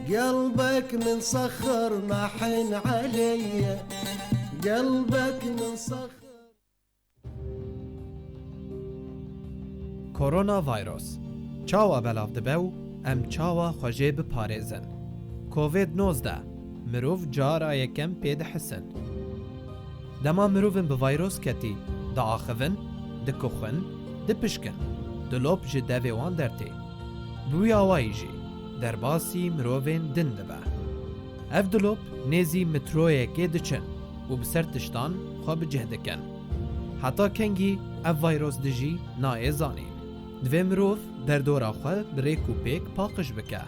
قلبك من صخر ما حن علي، قلبك من صخر. Koronavirus çawa belav dibe û em çawa xwe jê biparêzin? Covid-19 mirov cara yekem pê dihisin. Dema mirovên bi vîrus ketî diaxivin, dikuxin, dipişkin, dilop ji devê wan dertê. Bi wî awayî jî derbasî mirovên din dibe. Ev dilop nêzî mitroyekê diçin û bi ser tiştan xwe bi cih dikin. Heta kengî ev vîrus dijî nayê zanîn. Divê mirov derdora xwe bi rêk û pêk paqij bike.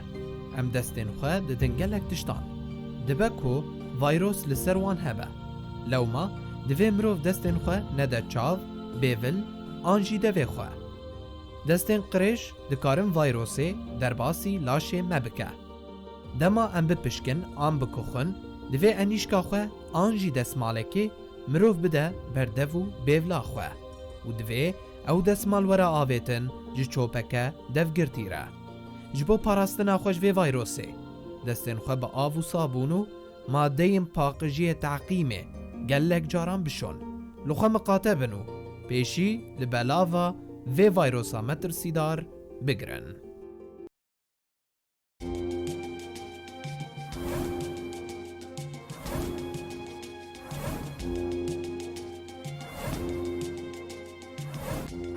Em destên xwe didin gelek tiştan. Dibe ku vîrus li ser wan hebe. Lewma divê mirov destên xwe nede çav, bêvil an jî devê xwe. Destên qirêj dikarin vîrusê derbasî laşê me bike. Dema em bipişkin an bikuxin, divê enîşka xwe an jî destmalekê mirov bide ber dev û bêvla xwe û divê ew destmal were avêtin ji çopeke devgirtî re. Ji bo parastina xwe ji vê vîrusê, destên xwe bi av û sabûn û madeyên paqijiyê teqîmê gelek caran bişon. Li xwe miqate bin û pêşî li belava vê vîrusa metirsîdar bigirin.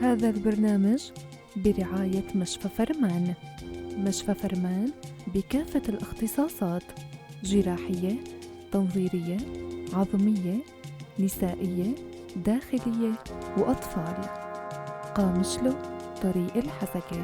هذا البرنامج برعاية مشفى فرمان. مشفى فرمان بكافة الاختصاصات: جراحية، تنظيرية، عظمية، نسائية، داخلية وأطفال. قامشلو، طريق الحسكة.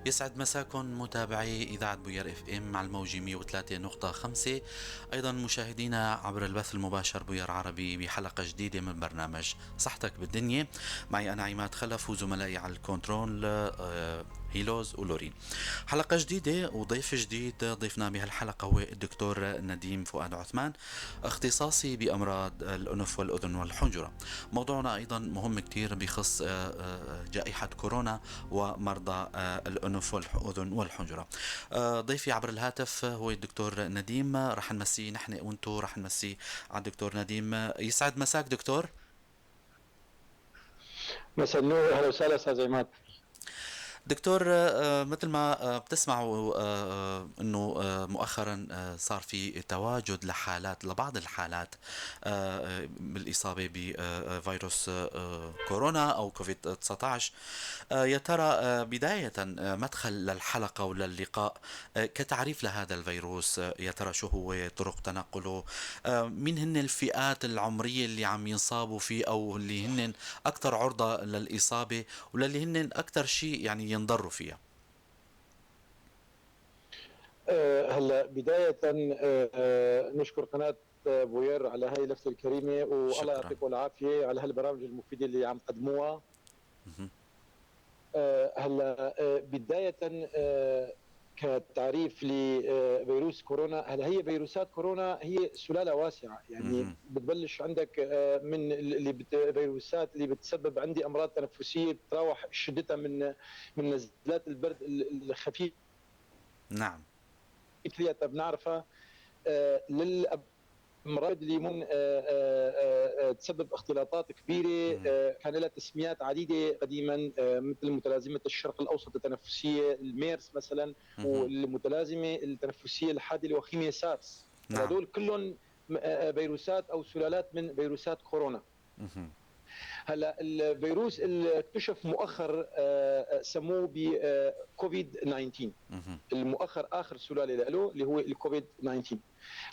يسعد مساكم متابعي إذاعة بوير اف ام على الموجة 103.5، أيضا مشاهدينا عبر البث المباشر بوير عربي بحلقة جديدة من برنامج صحتك بالدنيا. معي أنا عماد خلف وزملائي على الكنترول هيلوز ولورين. حلقة جديدة وضيف جديد. ضيفنا بهالحلقة هو الدكتور نديم فؤاد عثمان، اختصاصي بأمراض الأنف والأذن والحنجرة. موضوعنا أيضا مهم كتير، بخص جائحة كورونا ومرضى الأنف والأذن والحنجرة. ضيفي عبر الهاتف هو الدكتور نديم. رح نمسيه نحن وانتو، رح نمسيه على الدكتور نديم. يسعد مساك دكتور. مساء النور، اهلا وسهلا استاذ عماد. دكتور، مثل ما بتسمعوا انه مؤخرا صار في تواجد لحالات، لبعض الحالات بالاصابه بفيروس كورونا او كوفيد 19. يا ترى بدايه مدخل للحلقه وللقاء كتعريف لهذا الفيروس، يا ترى شو هو، طرق تنقله، مين هن الفئات العمريه اللي عم ينصابوا فيه او اللي هن اكثر عرضه للاصابه وللي هن اكثر شيء يعني ينضروا فيها؟ هلا بداية نشكر قناة بوير على هاي اللفتة الكريمة، والله يعطيكم العافية على هالبرامج المفيدة اللي عم تقدموها. هلا بداية كتعريف لفيروس كورونا، هلا هي فيروسات كورونا هي سلالة واسعة، يعني بتبلش عندك من اللي فيروسات اللي بتسبب عندي امراض تنفسية بتراوح شدتها من نزلات البرد الخفيف، نعم اللي بنعرفها، للامراض اللي من تسبب اختلاطات كبيره، كان لها تسميات عديده قديما، مثل متلازمه الشرق الاوسط التنفسيه الميرس مثلا، والمتلازمه التنفسيه الحاده الوخيمه سارس. هذول كلهم فيروسات او سلالات من فيروسات كورونا. هلا الفيروس اللي اكتشف مؤخر سموه بكوفيد 19، المؤخر اخر سلالة له اللي هو الكوفيد 19.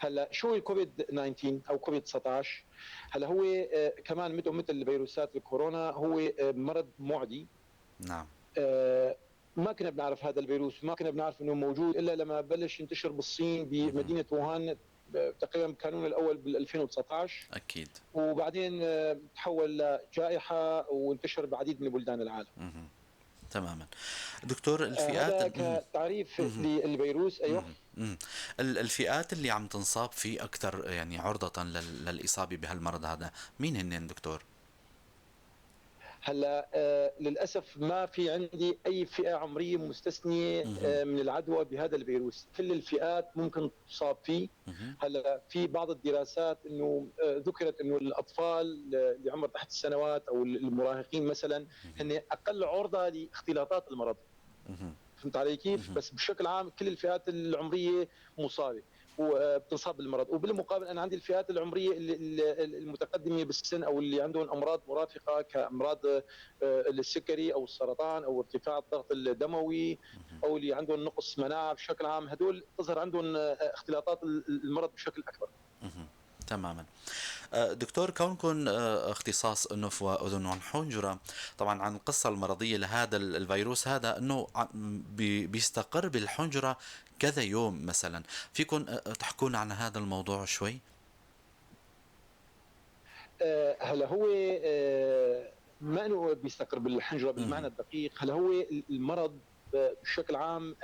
هلا شو الكوفيد 19 او كوفيد 19؟ هلا هو كمان مثل فيروسات الكورونا، هو مرض معدي. نعم. ما كنا بنعرف هذا الفيروس، ما كنا بنعرف انه موجود الا لما بلش ينتشر بالصين بمدينة ووهان تقريبا بكانون الاول بال 2019. اكيد. وبعدين تحول لجائحه وانتشر بعديد من بلدان العالم. تماما دكتور، الفئات هذا كتعريف للفيروس. ايوه. الفئات اللي عم تنصاب فيه اكثر يعني عرضه للاصابة بهالمرض هذا، مين هن دكتور؟ هلا للاسف ما في عندي اي فئة عمرية مستثنيه من العدوى بهذا الفيروس، كل الفئات ممكن تصاب فيه. هلا في بعض الدراسات انه ذكرت انه الاطفال اللي عمر تحت السنوات او المراهقين مثلا هن اقل عرضه لاختلاطات المرض. فهمت علي كيف؟ بس بشكل عام كل الفئات العمرية مصابه وبتنصاب بالمرض، وبالمقابل انا عندي الفئات العمرية المتقدمة بالسن او اللي عندهم امراض مرافقة كامراض السكري او السرطان او ارتفاع الضغط الدموي او اللي عندهم نقص مناعة بشكل عام، هدول تظهر عندهم اختلاطات المرض بشكل اكبر. تماما. دكتور، كونكم اختصاص انف واذن وحنجره، طبعا عن القصة المرضية لهذا الفيروس هذا انه بيستقر بالحنجره كذا يوم مثلا، فيكم تحكون عن هذا الموضوع شوي؟ هلا هو ما انه بيستقر بالحنجره بالمعنى الدقيق، هلا هو المرض بشكل عام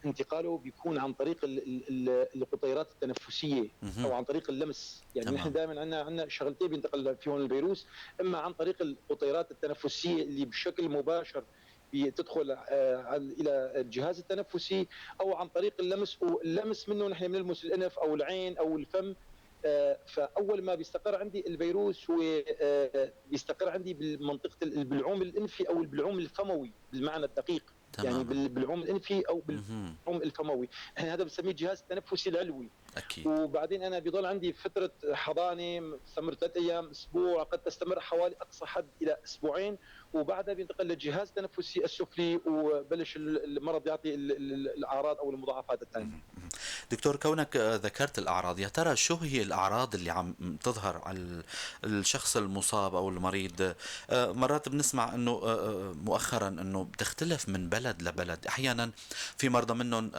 انتقاله بيكون عن طريق القطيرات التنفسية او عن طريق اللمس، يعني نحن دائما عندنا شغلتين بينتقل فيهم الفيروس، اما عن طريق القطيرات التنفسية اللي بشكل مباشر بتدخل الى الجهاز التنفسي، او عن طريق اللمس، واللمس منه نحن بنلمس الانف او العين او الفم. فاول ما بيستقر عندي الفيروس هو بيستقر عندي بمنطقة البلعوم الانفي او البلعوم الفموي بالمعنى الدقيق. تمام. يعني بالبلعوم الانفي او بالبلعوم الفموي، احنا هذا بنسميه الجهاز التنفسي العلوي. اكيد. وبعدين انا بيضل عندي فترة حضانة تستمر 3 ايام، اسبوع، قد تستمر حوالي اقصى حد الى اسبوعين، وبعدها بينتقل للجهاز التنفسي السفلي وبلش المرض يعطي الاعراض او المضاعفات الثانية. دكتور، كونك ذكرت الاعراض، يا ترى شو هي الاعراض اللي عم تظهر على الشخص المصاب او المريض؟ مرات بنسمع انه مؤخرا انه بتختلف من بلد لبلد، احيانا في مرضى منهم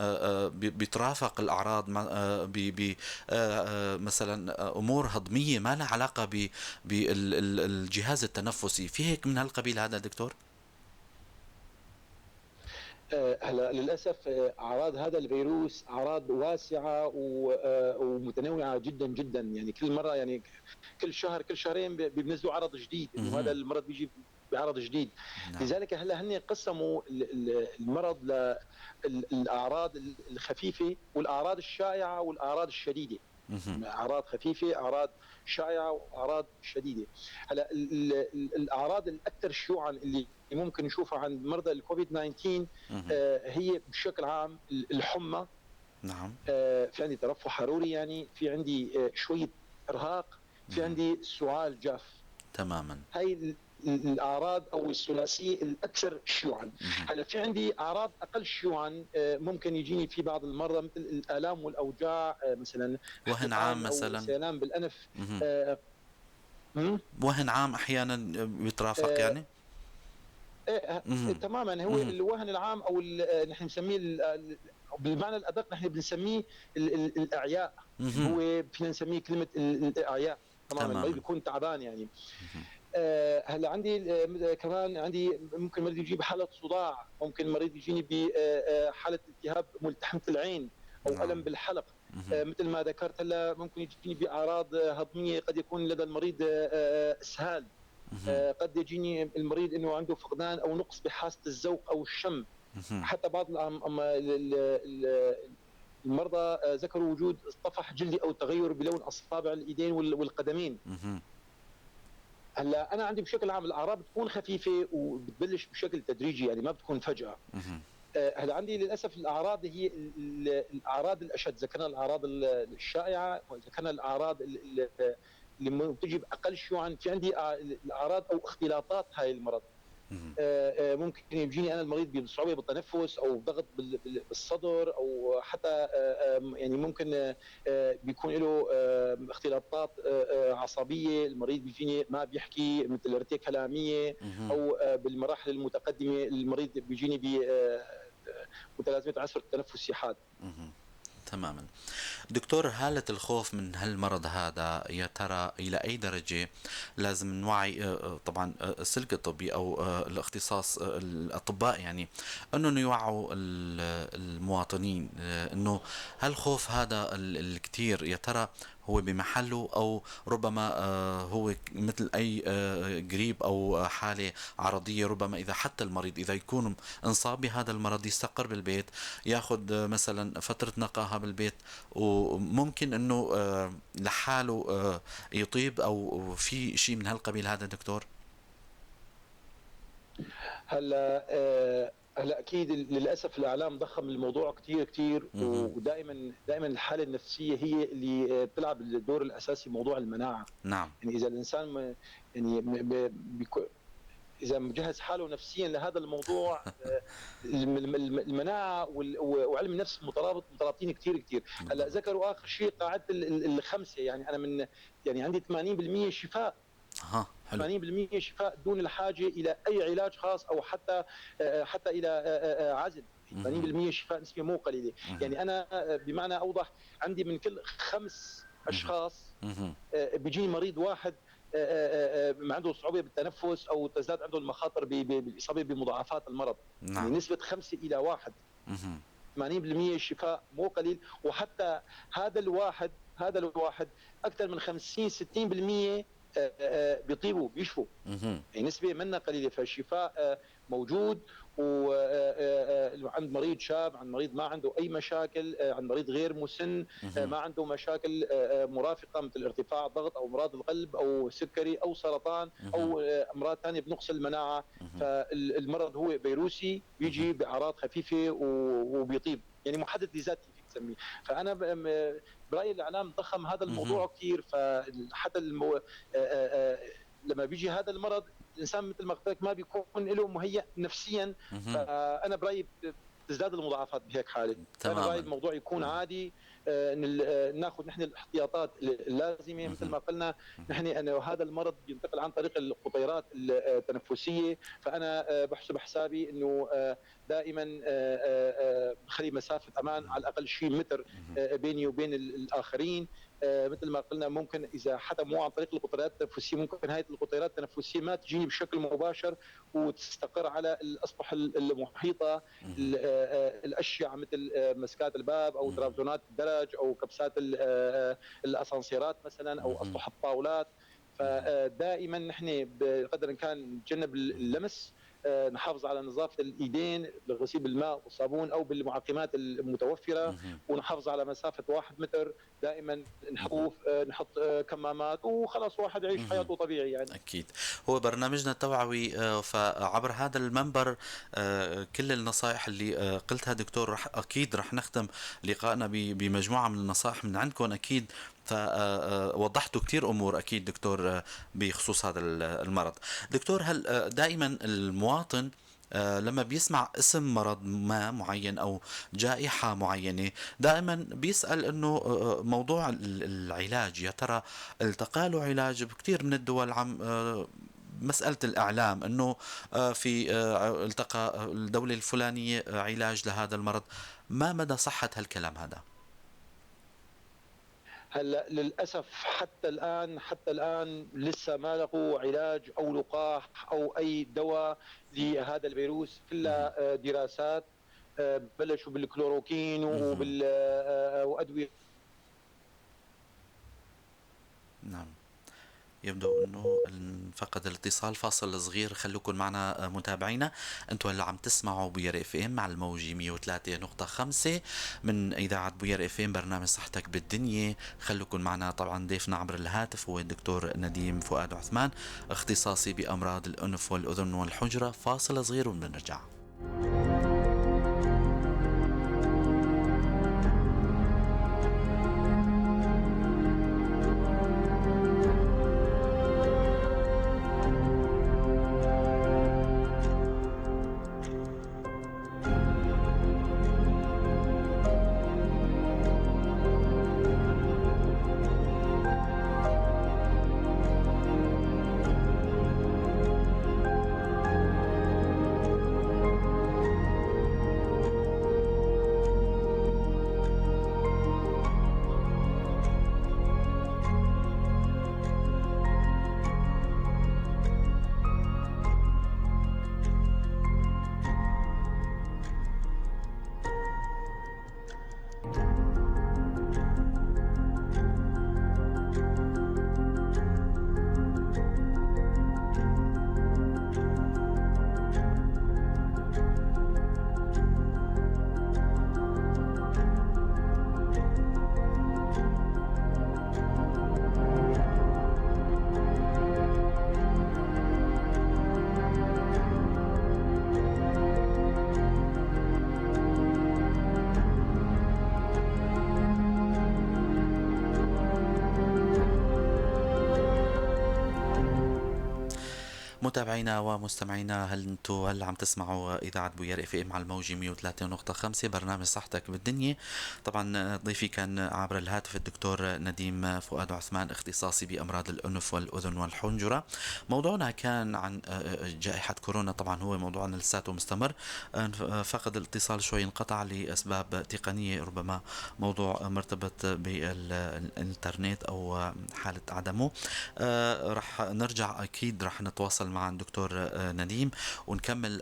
بيترافق الاعراض ب مثلا امور هضميه ما لها علاقة بالجهاز التنفسي، في هيك من هالقبيل هذا دكتور؟ هلا للاسف اعراض هذا الفيروس اعراض واسعة ومتنوعة جدا جدا، يعني كل مرة، يعني كل شهر كل شهرين بينزلوا عرض جديد، انه هذا المرض بيجي بعرض جديد. نعم. لذلك هلا هن قسموا المرض للاعراض الخفيفة والاعراض الشائعة والاعراض الشديدة. اعراض خفيفة، اعراض شائعة، واعراض شديدة. هلا الاعراض الاكثر شيوعا اللي ممكن نشوفها عند مرضى الكوفيد 19 هي بشكل عام الحمى. نعم. في عندي ترفع حروري، يعني في عندي شوية ارهاق، في عندي سعال جاف. تماما. هاي الاعراض او الثلاثية الاكثر شيوعا. هلا في عندي اعراض اقل شيوعا ممكن يجيني في بعض المرضى مثل الالام والاوجاع، مثلا وهن عام، مثلا سيلان بالانف. وهن عام احيانا بيترافق يعني؟ تماما. هو الوهن العام او نحن بنسميه بالمعنى الادق نحن بنسميه الاعياء. هو فينا نسميه كلمة الاعياء. تماما. المريض بيكون تعبان يعني. هلا عندي كمان عندي ممكن المريض يجي بحاله صداع، ممكن المريض يجيني بحاله التهاب ملتحمه العين او الم بالحلق. مثل ما ذكرت هلا ممكن يجيني باعراض هضميه، قد يكون لدى المريض اسهال، قد يجيني المريض انه عنده فقدان او نقص بحاسه الذوق او الشم. حتى بعض المرضى ذكروا وجود طفح جلدي او تغير بلون اصابع الايدين والقدمين. هلا انا عندي بشكل عام الاعراض بتكون خفيفة وبتبلش بشكل تدريجي، يعني ما بتكون فجاة. هلا عندي للاسف الاعراض هي الاعراض الاشد، ذكرنا الاعراض الشائعة، ذكرنا الاعراض اللي بتجي باقل شيوعا، في عندي الاعراض او اختلاطات هاي المرض. ممكن يجيني انا المريض بصعوبة بالتنفس او ضغط بالصدر، او حتى يعني ممكن بيكون له اختلاطات عصبية، المريض بيجيني ما بيحكي مثل ارتياح كلامية، او بالمراحل المتقدمة المريض بيجيني بمتلازمه عسر التنفسي حاد. تماما. دكتور، هالة الخوف من هالمرض هذا يا ترى إلى أي درجة لازم نوعي طبعا السلك الطبي أو الاختصاص الأطباء، يعني أنه يوعوا المواطنين أنه هالخوف هذا الكثير يا ترى هو بمحله، أو ربما هو مثل أي قريب أو حالة عرضية، ربما إذا حتى المريض إذا يكون انصاب بهذا المرض يستقر بالبيت، ياخذ مثلا فترة نقاهة بالبيت، وممكن أنه لحاله يطيب، أو في شيء من هالقبيل هذا دكتور؟ هلا اكيد للاسف الاعلام ضخم الموضوع كثير كثير، ودائما دائما الحالة النفسية هي اللي بتلعب الدور الاساسي بموضوع المناعة. نعم. يعني اذا الانسان يعني اذا مجهز حاله نفسيا لهذا الموضوع، المناعة وعلم النفس مترابطين كثير كثير. هلا ذكروا اخر شيء قاعدة الخمسة، يعني انا من يعني عندي 80% شفاء. حلو. 80% شفاء دون الحاجة الى اي علاج خاص او حتى الى عزل. 80% شفاء نسبه مو قليله. يعني انا بمعنى اوضح عندي من كل 5 اشخاص بيجيني مريض واحد عنده صعوبة بالتنفس او تزداد عنده المخاطر بالاصابة بمضاعفات المرض. نعم. يعني نسبه 5 إلى 1. 80% شفاء مو قليل، وحتى هذا الواحد اكثر من 50 60% بيطيبوا بيشفوا. يعني نسبة منا قليلة، فالشفاء موجود، وعند مريض شاب، عند مريض ما عنده أي مشاكل، عند مريض غير مسن ما عنده مشاكل مرافقة مثل ارتفاع الضغط أو أمراض القلب أو سكري أو سرطان أو أمراض ثانية بنقص المناعة. فالمرض هو فيروسي بيجي بأعراض خفيفة وبيطيب، يعني محدد لذاته فيك تسميه. فأنا برأيي الإعلام ضخم هذا الموضوع كثير، فحتى لما بيجي هذا المرض الإنسان مثل ما قلت لك ما بيكون له مهيأ نفسيا. فأنا برأيي تزداد المضاعفات بهيك حالة. أنا برأيي الموضوع يكون عادي، ناخذ نحن الاحتياطات اللازمة مثل ما قلنا نحن أنه هذا المرض بينتقل عن طريق القطيرات التنفسية، فأنا بحسب حسابي أنه دائما بخلي مسافة أمان على الأقل شيء متر بيني وبين الآخرين. مثل ما قلنا ممكن اذا حتى مو عن طريق القطيرات التنفسية، ممكن هاي القطيرات التنفسية ما تجيني بشكل مباشر وتستقر على الاسطح المحيطة، الاشياء مثل مسكات الباب او ترابزونات الدرج او كبسات الاسانسيرات مثلا او اسطح الطاولات. فدائما نحن بقدر الامكان نتجنب اللمس، نحافظ على نظافة الإيدين بالغسيل بالماء والصابون أو بالمعقمات المتوفرة، ونحافظ على مسافة 1 متر دائما، نحط كمامات، وخلاص واحد يعيش حياته طبيعي يعني. أكيد هو برنامجنا التوعوي، فعبر هذا المنبر كل النصائح اللي قلتها دكتور رح أكيد رح نختم لقائنا بمجموعة من النصائح من عندكم أكيد، فوضحتوا كثير أمور أكيد دكتور بخصوص هذا المرض. دكتور، هل دائما المواطن لما بيسمع اسم مرض ما معين أو جائحة معينة دائما بيسأل أنه موضوع العلاج، يا ترى التقى له علاج؟ بكثير من الدول عم مسألة الإعلام أنه في التقى الدولة الفلانية علاج لهذا المرض، ما مدى صحة هالكلام هذا؟ هلا للاسف حتى الان لسه ما لقوا علاج او لقاح او اي دواء لهذا الفيروس، كلها دراسات بلشوا بالكلوروكين وادوية. نعم، يبدو انه انفقد الاتصال، فاصل صغير، خلوكم معنا متابعينا. انتم هلا عم تسمعوا بوير FM على الموجة 103.5 من اذاعة بوير FM، برنامج صحتك بالدنيا. خلوكم معنا. طبعا ضيفنا عبر الهاتف هو الدكتور نديم فؤاد عثمان، اختصاصي بامراض الانف والاذن والحنجرة. فاصل صغير وبنرجع. متابعينا ومستمعينا، هل انتم هل عم تسمعوا اذاعة بوير FM على الموجة 103.5، برنامج صحتك بالدنيا. طبعا ضيفي كان عبر الهاتف الدكتور نديم فؤاد عثمان، اختصاصي بامراض الانف والاذن والحنجره. موضوعنا كان عن جائحة كورونا، طبعا هو موضوعنا لساته مستمر. فقد الاتصال شوي، انقطع لاسباب تقنية، ربما موضوع مرتبط بالانترنت او حاله عدمه. رح نرجع اكيد، رح نتواصل مع الدكتور نديم ونكمل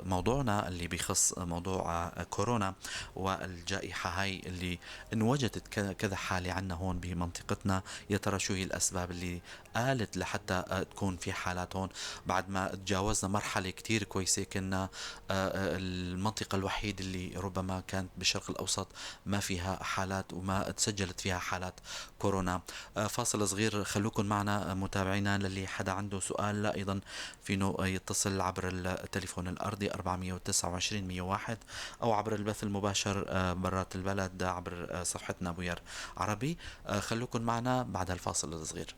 موضوعنا اللي بيخص موضوع كورونا والجائحة هاي اللي انوجدت كذا حالة عنا هون بمنطقتنا. يا ترى شو هي الأسباب اللي آلت لحتى تكون في حالات هون بعد ما تجاوزنا مرحلة كتير كويسة؟ كنا المنطقة الوحيدة اللي ربما كانت بالشرق الأوسط ما فيها حالات وما تسجلت فيها حالات كورونا. فاصل صغير، خلوكم معنا متابعينا. للي حدا عنده سؤال أيضا فينه يتصل عبر التليفون الأرضي 429 101 أو عبر البث المباشر برات البلد عبر صفحتنا بوير عربي. خلوكم معنا بعد الفاصل الصغير.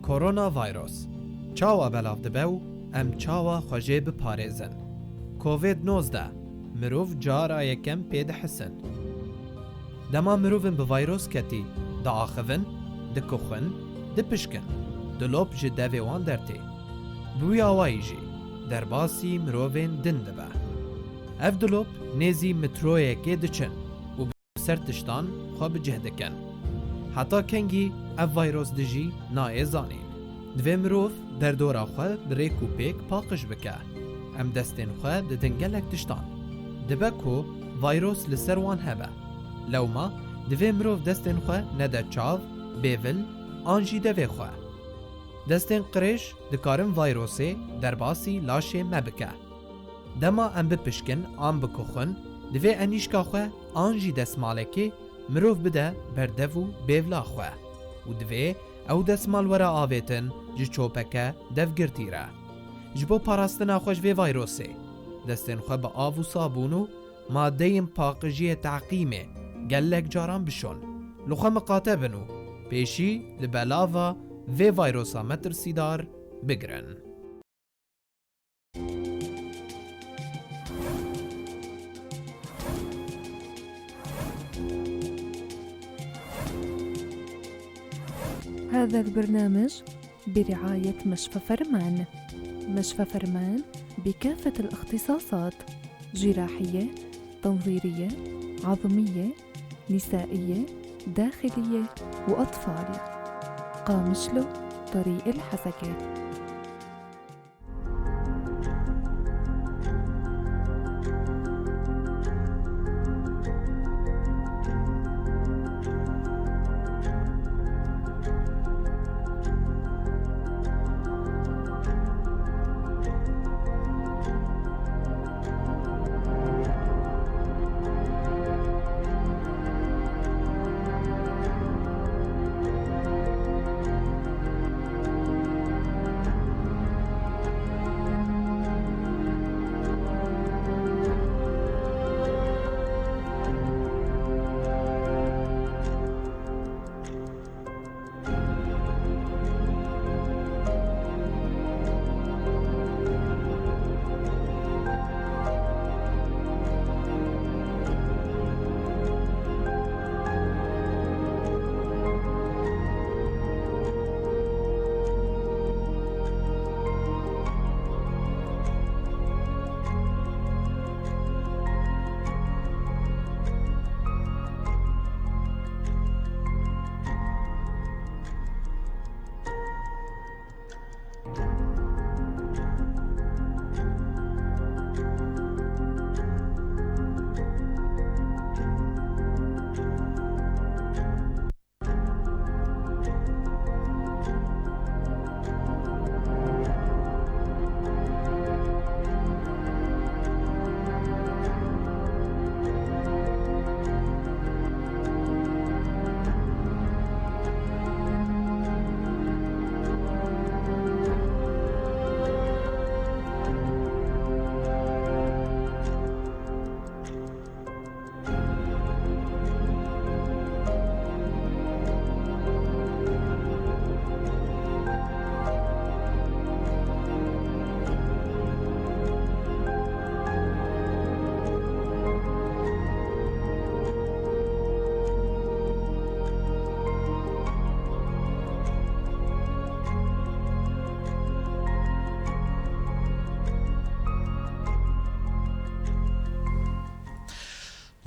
Koronavirus çawa belav dibe û em çawa xwe jê biparêzin? Covid-19 mirov cara yekem pê dihisin. Dema mirovên bi vîrus ketî diaxivin, dikuxin, dipişkin, dilop ji devê wan dertê. Bi wî awayî jî derbasî mirovên din dibe. Ev dilop nêzî mitroyekê diçin û bi ser tiştan xwe bi cih dikin. Heta kengî ev vîrus dijî nayê zanîn. Divê mirov derdora xwe bi rêk û pêk paqij bike. Em destên xwe didin gelek tiştan. Dibe ku vîrus li ser wan hebe. Lewma divê mirov destên xwe nede çav, bêvil an jî devê xwe. Destên qirêj dikarin vîrusê derbasî laşê me bike. Dema em bipişkin an bikuxin, divê enîşka xwe an jî destmalekê mirov bide ber dev û bêvla xwe û divê ew destmal were avêtin ji çopeke devgirtî re. Ji bo parastina xwe ji vê vîrusê, destên xwe bi av û sabûn û madeyên paqijiyê teqîmê gelek caran bişon. Li xwe miqate bin û pêşî li belava vê vîrusa metirsîdar bigirin. هذا البرنامج برعاية مشفى فرمان. مشفى فرمان بكافة الاختصاصات: جراحية، تنظيرية، عظمية، نسائية، داخلية وأطفال. قامشلو، طريق الحسكة.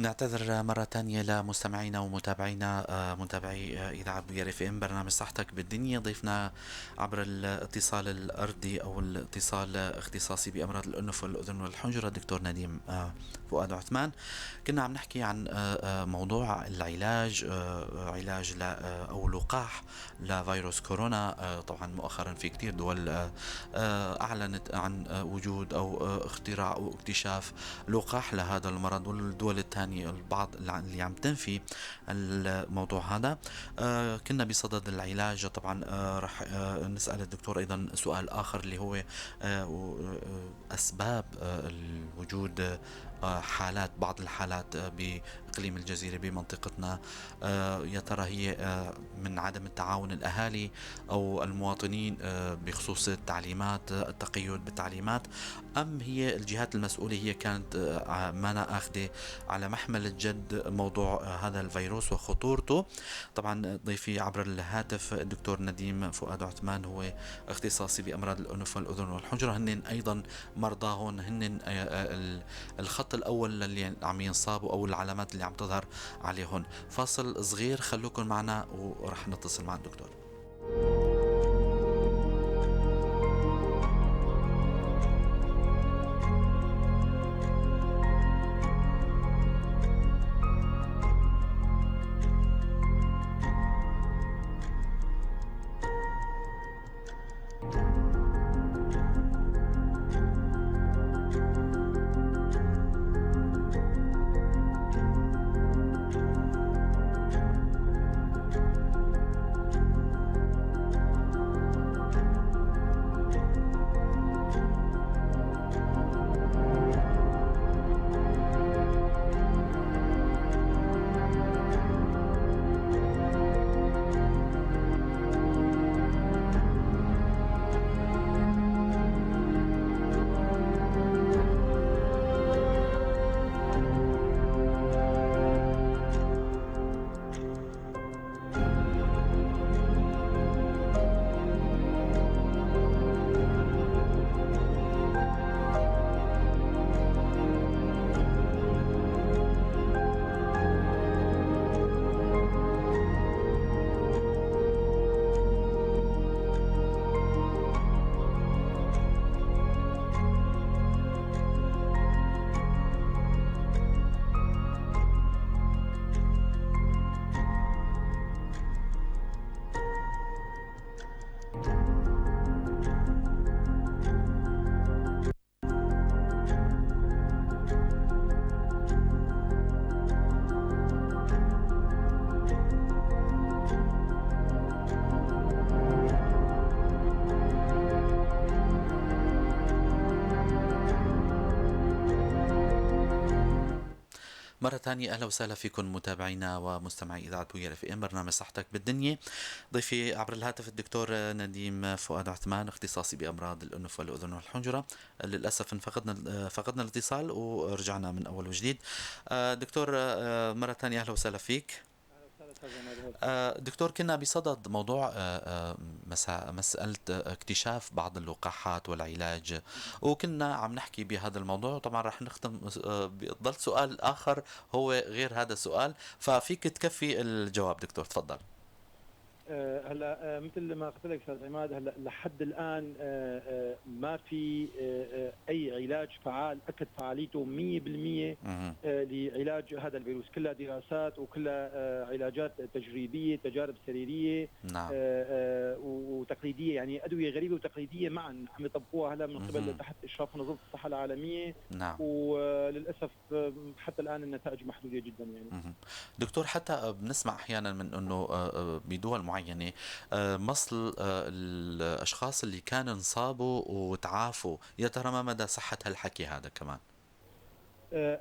نعتذر مرة ثانية لمستمعينا ومتابعينا، متابعي إذاعة بوير اف ام، برنامج صحتك بالدنيا. ضيفنا عبر الاتصال الأرضي أو الاتصال اختصاصي بأمراض الأنف والأذن والحنجرة الدكتور نديم فؤاد عثمان. كنا عم نحكي عن موضوع العلاج، علاج أو لقاح لفيروس كورونا. طبعا مؤخرا في كتير دول أعلنت عن وجود أو اختراع أو اكتشاف لقاح لهذا المرض، والدول الثانية البعض اللي عم تنفي الموضوع هذا. كنا بصدد العلاج. طبعا رح نسأل الدكتور أيضا سؤال آخر اللي هو أسباب الوجود حالات، بعض الحالات بإقليم الجزيرة بمنطقتنا، يا ترى هي من عدم التعاون الأهالي أو المواطنين بخصوص التعليمات، التقيد بالتعليمات، أم هي الجهات المسؤولة هي كانت ما أخذة على محمل الجد موضوع هذا الفيروس وخطورته؟ طبعا ضيفي عبر الهاتف الدكتور نديم فؤاد عثمان، هو اختصاصي بأمراض الأنف والأذن والحنجرة. هن أيضا مرضاهن، هن الخط الأول اللي عم ينصابوا أو العلامات اللي عم تظهر عليهم. فاصل صغير، خلوكم معنا ورح نتصل مع الدكتور. مرة ثانية أهلا وسهلا فيكم متابعينا ومستمعي إذاعة بوير اف ام، برنامج صحتك بالدنيا. ضيفي عبر الهاتف الدكتور نديم فؤاد عثمان، اختصاصي بأمراض الأنف والأذن والحنجرة. للأسف فقدنا الاتصال ورجعنا من أول وجديد. دكتور، مرة ثانية أهلا وسهلا فيك. دكتور، كنا بصدد موضوع مسألة اكتشاف بعض اللقاحات والعلاج، وكنا عم نحكي بهذا الموضوع. طبعا رح نختم، ضل سؤال آخر هو غير هذا السؤال، ففيك تكفي الجواب دكتور، تفضل. هلا مثل ما قلت لك استاذ عماد، هلا لحد الان ما في اي علاج فعال اكد فعاليته 100% لعلاج هذا الفيروس. كلها دراسات وكلها علاجات تجريبية، تجارب سريرية. نعم. وتقليديه، يعني ادوية غريبة وتقليديه معا عم يطبقوها هلا من قبل تحت اشراف منظمة الصحة العالمية. نعم. وللاسف حتى الان النتائج محدودة جدا يعني. دكتور، حتى بنسمع احيانا من انه بدول معينة مصل الأشخاص اللي كانوا انصابوا وتعافوا، يا ترى ما مدى صحة هالحكي هذا كمان؟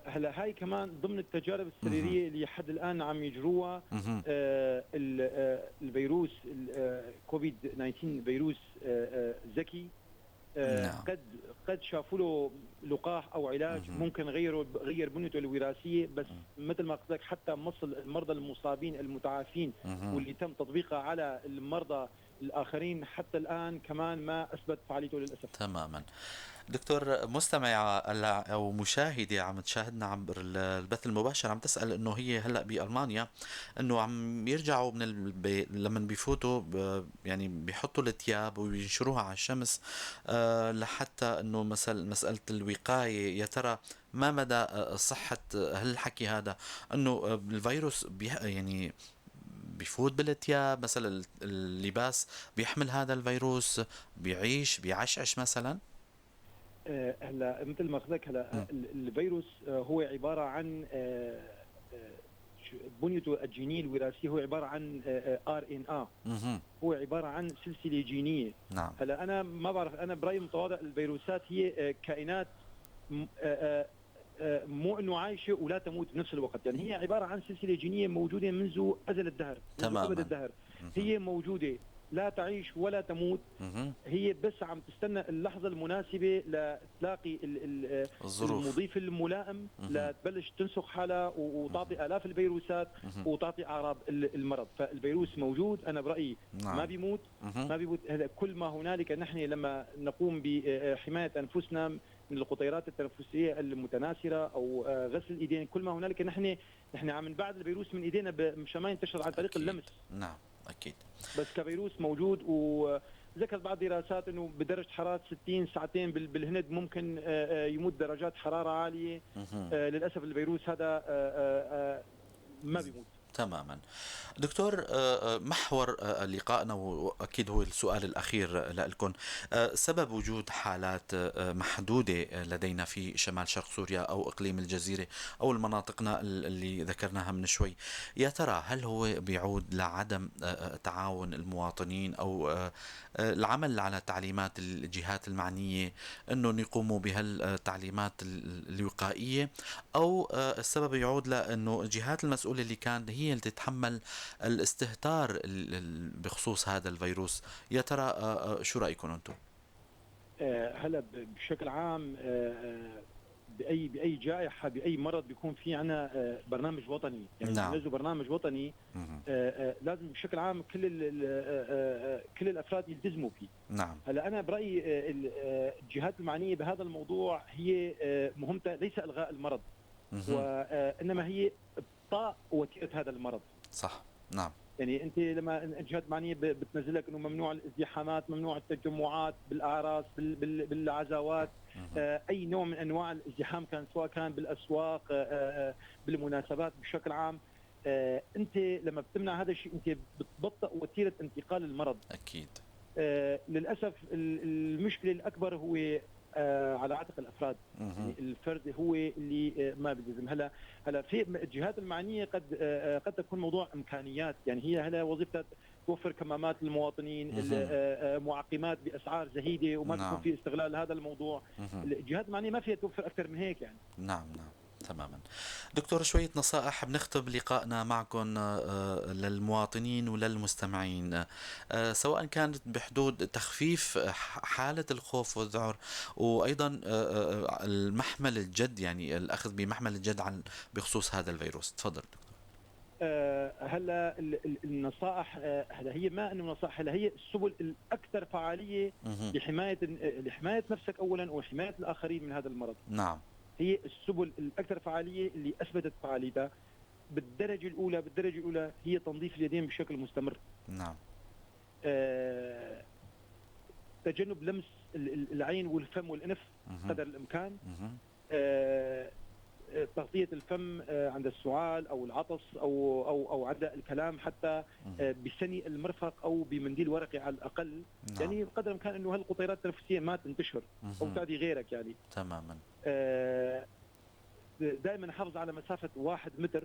هلا هاي كمان ضمن التجارب السريرية اللي حد الآن عم يجروها. الفيروس كوفيد 19 فيروس ذكي. نعم. قد شافوا له لقاح او علاج ممكن غير بنيته الوراثية، بس مثل ما قلت لك حتى مصل المرضى المصابين المتعافين واللي تم تطبيقها على المرضى الاخرين حتى الان كمان ما اثبت فعاليته للاسف. تماما. دكتور، مستمعة او مشاهده عم تشاهدنا عبر البث المباشر عم تسال انه هي هلا بالمانيا، انه عم يرجعوا من لما بيفوتوا يعني بيحطوا الثياب وينشروها على الشمس لحتى انه مثل مسالة الوقايه، يا ترى ما مدى صحة هالحكي هذا انه الفيروس يعني بيفوت بالثياب مثلا، اللباس بيحمل هذا الفيروس، بيعيش بيعشعش مثلا؟ هلا مثل ما قلت لك، هلا الفيروس هو عبارة عن بنيته الجينية الوراثية هو عبارة عن RNA، هو عبارة عن سلسلة جينيه. هلا انا ما بعرف، انا برايي المتواضع الفيروسات هي كائنات مو انه عايشه ولا تموت بنفس الوقت، يعني هي عبارة عن سلسلة جينية موجودة منذ ازل الدهر، منذ ابد الدهر هي موجوده، لا تعيش ولا تموت. هي بس عم تستنى اللحظة المناسبة لتلاقي الظروف المضيف الملائم لتبلش تنسخ حالها وتعطي الاف الفيروسات وتعطي اعراض المرض. فالفيروس موجود، انا برايي ما بيموت. ما بيموت. هذا كل ما هنالك نحن لما نقوم بحمايه انفسنا من القطيرات التنفسية المتناثره او غسل الايدين، كل ما هنالك نحن عم نبعد الفيروس من ايدينا مشان ما ينتشر عن طريق اللمس. نعم اكيد. بس كفيروس موجود، وذكرت بعض الدراسات انه بدرجة حرارة 60 ساعتين بالهند ممكن يموت درجات حرارة عاليه. للاسف الفيروس هذا ما بيموت. تماما. دكتور، محور لقائنا واكيد هو السؤال الاخير لكم، سبب وجود حالات محدودة لدينا في شمال شرق سوريا او اقليم الجزيرة او المناطقنا اللي ذكرناها من شوي، يا ترى هل هو بيعود لعدم تعاون المواطنين او العمل على تعليمات الجهات المعنية انهم يقوموا بهالتعليمات الوقائيه، او السبب يعود لانه الجهات المسؤولة اللي كانت هي اللي تتحمل الاستهتار بخصوص هذا الفيروس؟ يا ترى شو رايكم انتم؟ هلا بشكل عام باي جائحه، باي مرض، بيكون في عنا برنامج وطني، يعني نزلوا برنامج وطني لازم بشكل عام كل الافراد يلتزموا فيه. هلا انا برايي الجهات المعنية بهذا الموضوع هي مهمتها ليس الغاء المرض، وانما هي ابطاء وتيرة هذا المرض. صح، نعم. يعني انت لما الجهات المعنية بتنزل لك انه ممنوع الازدحامات، ممنوع التجمعات بالاعراس، بالعزاوات، اي نوع من انواع الازدحام كان، سواء كان بالاسواق، بالمناسبات بشكل عام، انت لما بتمنع هذا الشيء انت بتبطئ وتيرة انتقال المرض. اكيد. للاسف المشكلة الاكبر هو على عاتق الافراد. يعني الفرد هو اللي ما بيلتزم. هلا في الجهات المعنية قد تكون موضوع امكانيات، يعني هي هلا وظيفتها توفر كمامات للمواطنين، معقمات باسعار زهيدة، وما بيكون في استغلال هذا الموضوع. الجهات المعنية ما فيها توفر اكثر من هيك يعني. نعم نعم تماما. دكتور، شوية نصائح بنختم لقائنا معكم للمواطنين وللمستمعين، سواء كانت بحدود تخفيف حالة الخوف والذعر، وأيضا المحمل الجد، يعني الأخذ بمحمل الجد عن بخصوص هذا الفيروس. تفضل دكتور. هلا النصائح، هلا هي ما انه نصائح، هلا هي السبل الاكثر فعالية لحماية نفسك اولا وحماية الاخرين من هذا المرض. هي السبل الاكثر فعالية اللي اثبتت فعاليتها بالدرجه الاولى هي تنظيف اليدين بشكل مستمر. تجنب لمس العين والفم والانف قدر الامكان. تغطيه الفم عند السعال او العطس او عند الكلام حتى بثني المرفق او بمنديل ورقي على الاقل. يعني قدر الامكان انه هالقطيرات التنفسية ما تنتشر او تأذي غيرك يعني. دائما حافظ على مسافة 1 متر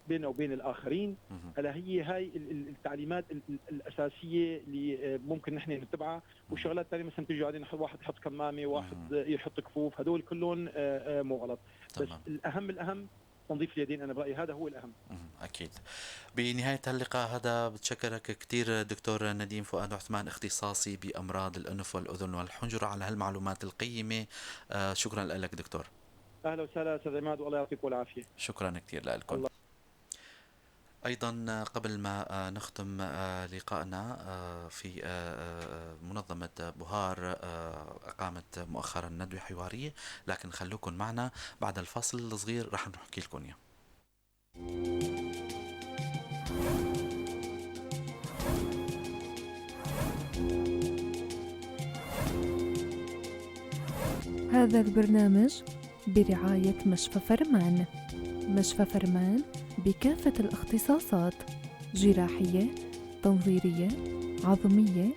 بينه وبين الاخرين. هلا هي هاي التعليمات الاساسية اللي ممكن نحن نتبعها، والشغلات الثانية مثلا تيجي بعدين واحد يحط كمامه، واحد يحط كفوف، هدول كلهم مو غلط، بس الاهم تنظيف اليدين، انا برايي هذا هو الاهم. اكيد. بنهاية اللقاء هذا بتشكرك كثير دكتور نديم فؤاد عثمان، اختصاصي بامراض الانف والاذن والحنجره، على هالمعلومات القيمه. شكرا لك دكتور. اهلا وسهلا استاذ عماد، والله يعطيكم العافيه. شكرا كثير لكم. أيضا قبل ما نختم لقائنا في منظمة بوهار أقامت مؤخرا ندوة حوارية، لكن خلوكم معنا بعد الفاصل الصغير رح نحكي لكم إياه. هذا البرنامج برعاية مشفى فرمان. مشفى فرمان بكافة الاختصاصات: جراحية، تنظيرية، عظمية،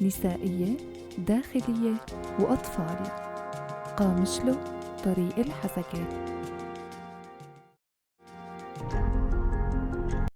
نسائية، داخلية وأطفال. قامشلو، طريق الحسكة.